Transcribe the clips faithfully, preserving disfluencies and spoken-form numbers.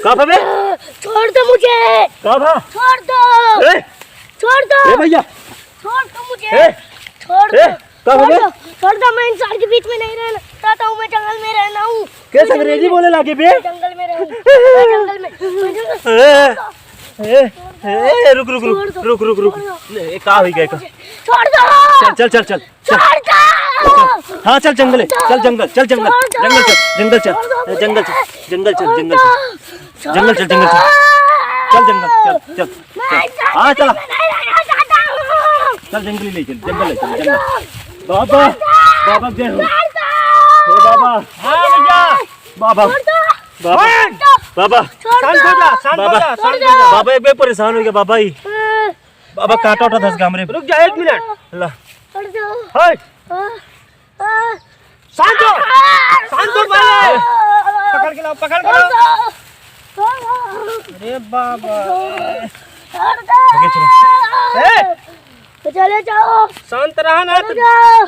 का भा बे? छोड़ दो मुझे। का भा? छोड़ दो। ए! छोड़ दो। ए भैया। छोड़ दो मुझे। ए! छोड़ ए! दो। का छोड़ भा बे? दो। छोड़ दो, मैं इंसान के बीच में नहीं रहना चाहता हूँ, मैं जंगल में रहना हूँ। कैसे अंग्रेजी बोले लागे बे? जंगल में रहना। मैं जंगल में, मैं जंगल ए! ए, ए, रुक, रुक, रुक, छोड़ दो, रुक, रुक, रुक। छोड़ दो। ए, का होई गए का? छोड़ दो। चल, चल, चल, चल, चल। छोड़ दो। हाँ, चल जंगले, छोड़ दो। चल जंगल, चल जंगल, छोड़ दो। जंगल चल, जंगल चल, छोड़ दो ए, जंगल मुझे। चल, जंगल चल, छोड़ जंगल दो। चल। जंगल चल, जंगल चल। छोड़ दो। चल जंगल, चल, चल, मैं चल। हाँ, चल। जंगल में नहीं रहना चाहता हूँ। चल जंगली ले चल, जंगल ले चल, छोड़ जंगल। दो। बाबा, छोड़ दो। बाबा जय हो। छोड़ दो। हे बाबा। हाँ भैया। बाबा। छोड़ दो। बाबा। छोड़ दो। बाबा। छोड़ शांत हो जा, दो। शांत हो बाबा। जा, शांत हो जा। बाबा, एक बेर परेशान होइ गया बाबा ही। बाबा, काटा उठा दस गामरे। रुक जा, एक मिनट। ला। छोड़ दो। हट। आ, आ। शांत हो। आ, शांत हो, छोड़ दो। पकड़ के लाओ, पकड़ के लाओ। छोड़ दो। छोड़ दो। अरे बाबा। छोड़ दो। आगे चलो। ए! चले जाओ। शांत रहा ना, चले तो जाओ।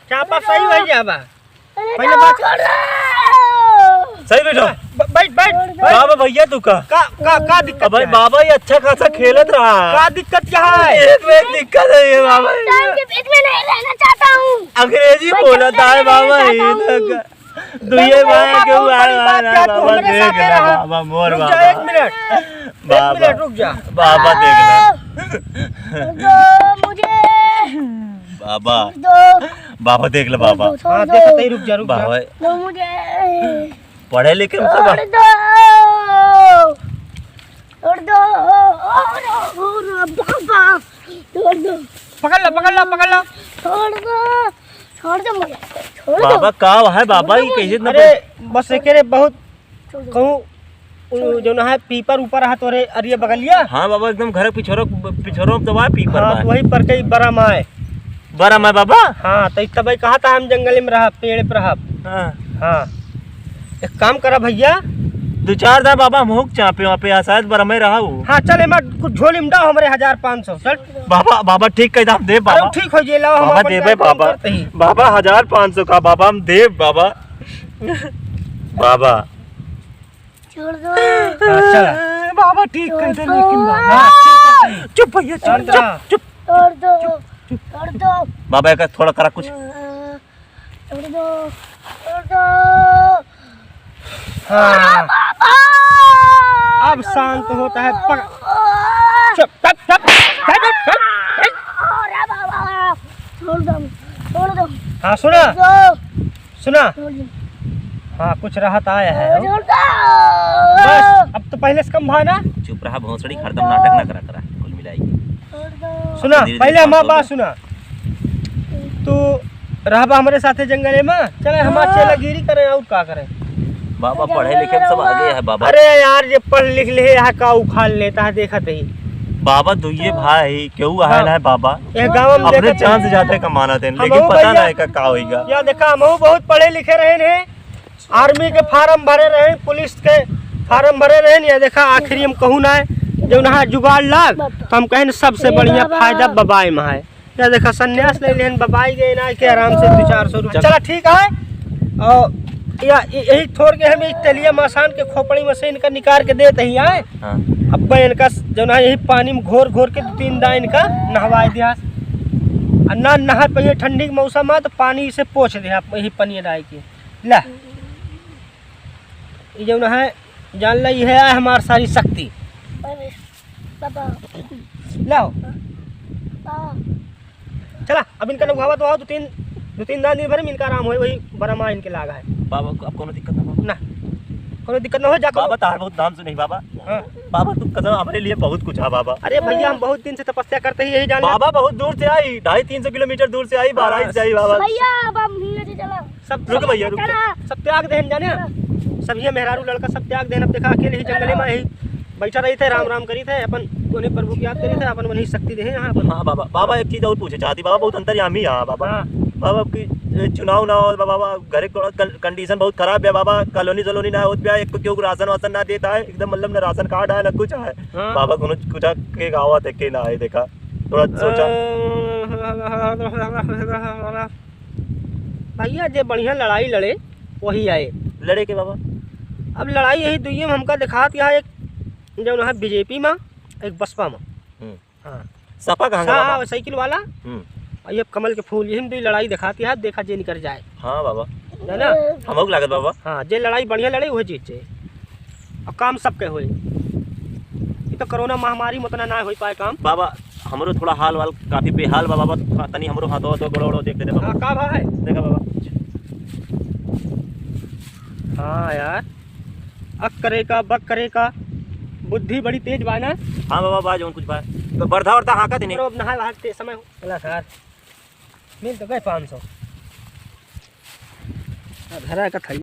चापा सही हो गया बा। अरे पहले ना, बात छोड़ दो। सही बैठो। ब-, बैठ, बैठ, छोड़ दो। बैठ। का बा भैया तू का? का, का, का दिक्कत अबे है? बाबा ये अच्छा खासा खेलत रहा। का दिक्कत क्या है? एक में एक दिक्कत है ये बाबा। इंसान के बीच में नहीं रहना चाहता हूँ। अंग्रेजी मैं बोलत जंगल है में बाबा रहना ही चाहता हूँ। तक। दुइये जंगल में भाई के बाबा हुआ बड़ी है, बात क्या तू बाबा हमरे देख साथे ले, रहा? बाबा मोर रुक जा, बाबा। एक मिनट। एक बाबा। मिनट रुक जा। बाबा देख ले। दो मुझे। बाबा। दो। बाबा देख ले बाबा। दो, छोड़ हाँ, दो। देखत ही, रुक जा, रुक जा। बाबा। दो मुझे। पढ़े लिखे में सब छोड़ दो। छोड़ दो। और, और, और, बाबा। छोड़ दो। पकड़ लो, पकड़ लो, पकड़ लो। छोड़ दो। छोड़ दो मुझे। छोड़ दो। बाबा का है बाबा, छोड़ ये दो कैसे मुझे। इतना अरे, बस एके रे बहुत छोड़ दो। कहूँ, उ, जौन है पीपर ऊपर है तोरे अरिया बगलिया। हाँ बाबा, एकदम घर के पिछोरो, पिछोरो में तो बा पीपर हाँ, बा। तो वही पर कई बरम आए। बरम आए बाबा? हाँ, तो तब कहा था हम जंगल में रहा, पेड़ पर रहा। हाँ। हाँ। एक काम करा भैया। दो चार दार बाबा हम हुक चापे वहाँ पे, आ, शायद बरमे रहा वो। हाँ, चल एमा कुछ झोली में डाओ हमरे हजार पाँच सौ, चल। बाबा, बाबा ठीक कह दाम दे अरे बाबा। ठीक हो जे, लाओ हम बाबा अपन देबे कार्यक्रम बाबा। करते ही। बाबा हजार पाँच सौ का बाबा हम देब बाबा। बाबा। छोड़ दो। हाँ, चला। बाबा ठीक छोड़ कर दे दो। लेकिन बाबा। हाँ, ठीक कर दे। चुप भैया, चुप, शांत चुप, रहा। चुप। छोड़ दो। चुप, चुप। छोड़ दो। बाबा एक थोड़ा करा कुछ। छोड़ दो। छोड़ दो। हाँ। बाबा। अब शांत होता है। पक-, बाबा। चुप, चुप, चुप, चुप, चुप, चुप। अरे बाबा। छोड़ दो। छोड़ दो। हाँ, सुना। छोड़ दो। सुना? छोड़ दो। हाँ, कुछ राहत आया है, हो? छोड़ दो। बस, अब तो पहले से कम भा ना? चुप रहा भोसड़ी, हरदम नाटक ना करा करा, कुल मिलाई। छोड़ दो। सुना, धीरे धीरे पहले हमार बात सुना। तू रहबा हमरे साथे जंगले में? चले, हमार हाँ। चेलागिरी करे, और का करे? बाबा, पढ़े लिखे में सब आगे है, बाबा। अरे यार, जे पढ़ लिख ले, यहाँ का उखाड़ लेता है, देखत ही। बाबा, दुइये हाँ। भाई, केहू आहे हाँ। ना है, बाबा। ये गाँव में अपने देखत जान ही। से ज्यादा कमाना थे, हमहू लेकिन पता भैया, ना है का, का होइगा। या देखा, हमहू बहुत पढ़े लिखे रहे हैं, आर्मी के फार्म भरे रहे, पुलिस के फार्म भरे रहे, या देखा, आखिरी हम कहूँ ना है, जब ना जुगाड़ लाग, तो हम कहें, सबसे ए बढ़िया बाबा। फायदा बबाई में है। या देखा, संन्यास ले लेहन, बबाई गए ना के आराम से दो चार सौ रुपया। चल। चला, ठीक है। और या, य-, यही थोड़ के हम इस तेलिया मसान के खोपड़ी में से इनका निकाल के देत ही आए। हाँ। अब इनका स-, जौन है, यही पानी में घोर घोर के दो तीन दाई इनका नहवाए दिया। आ ना नहा पाइए ठंडी के मौसम है, तो पानी से पोंछ दे आप, यही पानी डाल के। ला। ये जौन है, जान ला, ये है हमार सारी शक्ति। अरे, बाबा। लाओ। बाबा। चला, अब इनका नहवावा तो आओ, दो तीन, दो तीन दान दिन भर में इनका आराम होई, वही बरमा इनके लागा है। बाबा, को-, अब कोनो दिक्कत ना हो? ना, कोनो दिक्कत ना हो, जा बाबा, करो। तार बहुत नाम सुनी बाबा। हाँ। बाबा, तू कसम, हमरे लिए बहुत कुछ है बाबा। अरे भैया, हम बहुत दिन से तपस्या करते ही यही जान ले। बाबा बहुत दूर से आई, ढाई तीन सौ किलोमीटर दूर से आई, बाराइस से आई बाबा। भैया, अब हम हियाँ से चला। सब, रुक सब भैया, रुक। चला। सब त्याग देहन जाने। चला। सब ये मेहरारू लड़का सब त्याग देहन। अब देखा अकेले ही जंगले में ही बैठा रही थे, राम राम करी थे, अपन उन्हीं प्रभु की याद करी थे, अपन उन्हीं शक्ति देहे यहाँ अपन। हाँ बाबा, बाबा एक चीज और पूछे चाहती बाबा, बहुत अंतर्यामी है बाबा। हाँ। बाबा की, ए, चुनाव ना हो बाबा, घर एक थोड़ा कल-, कंडीशन बहुत खराब है बाबा, कॉलोनी सलोनी ना होत बा, एक तो क्यों राशन वासन ना देता है, एकदम मतलब ना राशन कार्ड है ना कुछ है। हाँ। बाबा कोनो कुछ के गावत है के ना है, देखा थोड़ा सोचा। भैया जे बढ़िया लड़ाई लड़े वही आए। लड़े के बाबा? अब लड़ाई यही दुइये में हमका देखात यहाँ, एक जौन है बीजेपी में, एक बसपा में। हम्म। हाँ। सपा कहाँ का हाँ, बाबा? हाँ, साइकिल वाला। हम्म। और ये कमल के फूल, यही में दुई लड़ाई देखात यहाँ, देखा जे निकर जाए। हाँ बाबा। है ना? हमहू के लागत बाबा। हाँ, जे लड़ाई बढ़िया लड़े, वही जीत जाए। और काम सबके होए। ये तो कोरोना महामारी में उतना ना हो पाए काम। बाबा, हमरो थोड़ा हाल वाल काफी बेहाल बा बाबा, थोड़ा तनी हमरो हाथो वाथो गोड़ो ओड़ो देख दे दे बाबा। हाँ, का भा है? देखा बाबा। हाँ यार, अक करे का, बक करे का, बुद्धि बड़ी तेज बा ना। हाँ बाबा, बा जौन कुछ बा। तो बरधा वरधा हाँका देने। अब नहाए वहाए के समय हो। चला सर, मिल तो गए पाँच सौ। अब धरा का थाई।